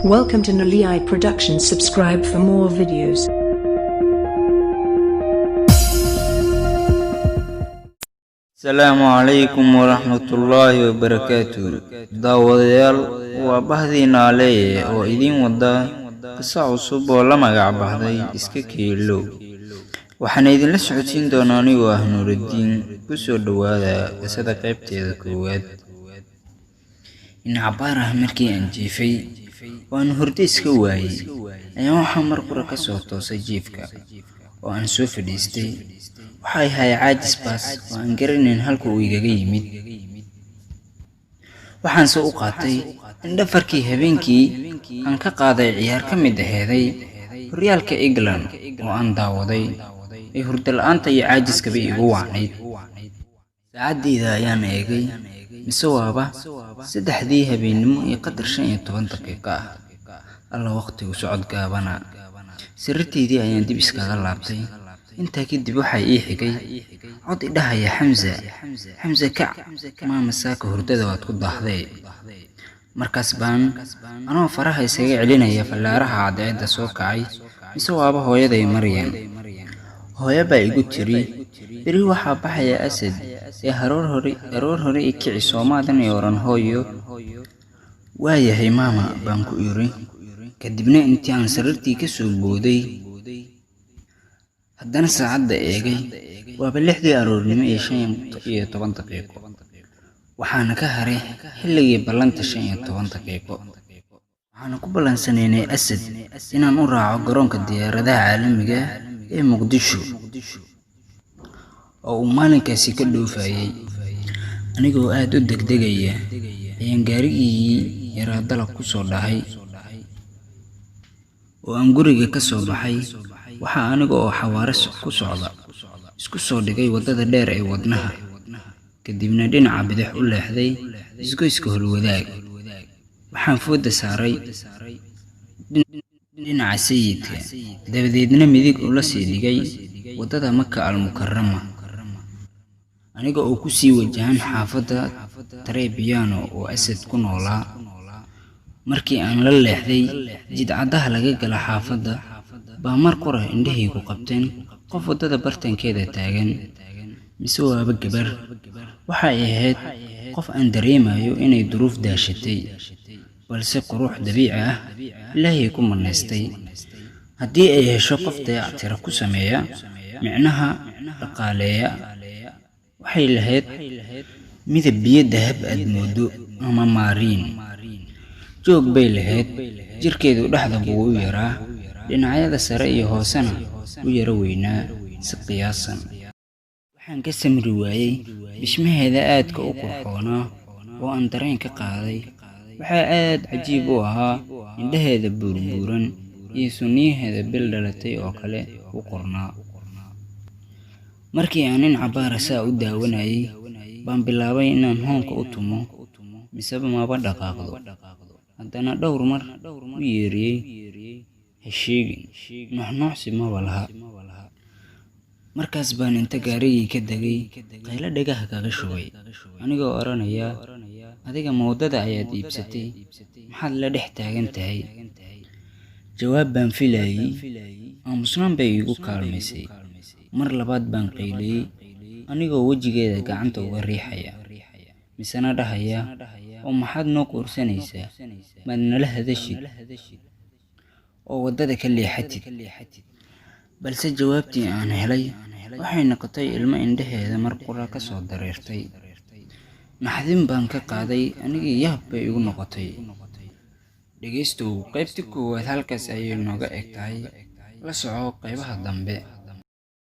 Welcome to Nalii Productions. Subscribe for more videos. Asalaamu calaykum waraxmatullaahi wabarakaatu. Daawadayaal, waa bahdii Naaleeye oo idiin wada qiso cusub oo la magac baxday Iska Keelow. Waxaana idinla socodsiin doonaa anigoo ah Nuuraddiin. Kusoo dhowaada qisada qaybteeda koowaad. In cabaar ah markii aan jiifay oo aan hurdo iska waayey, ayaan waxaa mar qura ka soo toosay jiifka oo aan soo fadhiistay. Waxay ahay caajis baas oo aan garanayn halka uu igaga yimid. Waxaanse u qaatay in dhafarkii habeenkii aan ka qaaday ciyaar ka mid aheeday horyaalka England oo aan daawaday ay hurdo la'aanta iyo caajiskaba iigu wacnayd. Saacaddeyda ayaan eegay, mise waaba 3dii habeennimo iyo qadar 15 daqiiqo ah. Alla, waqtigu socod gaabana. Sariirtaydii ayaan dib iskaga laabtay. Intaa kadib waxaa ii xigay cod i dhahaya, "Xamza, Xamza, kac, maama saaka hurdada waad ku daahday." Markaas baan anoo faraha isaga celinaya fallaaraha cadceedda soo kacay, mise waaba hooyaday Maryan. Hooyo baa igu tiri, "Beri waxaa baxaya Asad ee aroor hore i kici, soomaadan i oran hooyo?" "Waayahay maama," baan ku iri. Kadibna intii aan sariirtii ka soo booday haddana saacadda eegay, waaba 6dii aroornimo iyo 15 daqiiqo. Waxaana ka haray xilligii ballanta 15 daqiiqo. Waxaana ku ballansanaynay Asad inaan u raaco garoonka diyaaradaha caalamiga ah ee Muqdisho oo uu maalinkaasi ka dhoofayay. Anigoo aad u degdegaya ayaan gaarigii yaraa dalaq ku soo dhahay oo aan guriga ka soo baxay. Waxaa aniga oo xawaare ku socda isku soo dhigay waddada dheer ee wadnaha, kadibna dhinaca bidix u leexday isgoyska Holwadaag. Waxaan foodda saaray dhinaca Sayidka, dabadeedna midig ula sii dhigay waddada Maka al-Mukarama, aniga oo ku sii wajahan xaafadda Trebiano oo Asad ku noolaa. Markii aan la leexday jidcadaha laga gala xaafadda, baa mar qura indhahaygu qabteen qof waddada bartankeeda taagan, mise waaba gabar. Waxa ay ahayd qof aan dareemayo inay duruuf daashatay, balse qurux dabiici ah Ilaahay ku manaystay. Haddii ay hesho qof dayactira ku sameeya, micnaha dhaqaaleeya. Waxay lahayd midab biyo dahab aad moodo ama maariin. Joog bay lahayd, jirkeedu dhexda buu u yaraa, dhinacyada sare iyo hoosena u yara weynaa si qiyaasan. Waxaan ka samri waayey bishmaheeda aadka u qurxoonaa oo aan dareen ka qaaday. Waxaa aad cajiib u ahaa indhaheeda buurbuuran iyo sunniyaheeda bil dhalatay oo kale u qornaa. Markii aan nin cabaara saa u daawanayay, baan bilaabay inaan hoonka u tumo, miseba maba dhaqaaqdo. Haddana dhowr mar u yeeriyey, ha sheegin, nuuxnuuxsi maba laha. Markaas baan inta gaarigii ka degay qaylo dhagaha kaga shubay, anigoo odhanaya, "Adiga ma waddada ayaad iibsatay? Maxaad la dhex taagan tahay?" Jawaab baan filayay, aamusnaan bay iigu kaalmaysay. Mar labaad baan qayliyey, anigoo wejigeeda gacanta uga riixaya, misena dhahaya, "Oo maxaad noo quursanaysaa? Maad nala hadashid oo waddada ka leexatid?" Balse jawaabtii aan helay waxay noqotay ilmo indhaheeda mar qura ka soo dareertay. Naxdin baan ka qaaday, anigii yaab bay igu noqotay. Dhegaystow, qaybtii koowaad halkaas ayay nooga eg tahay. La soco qaybaha dambe.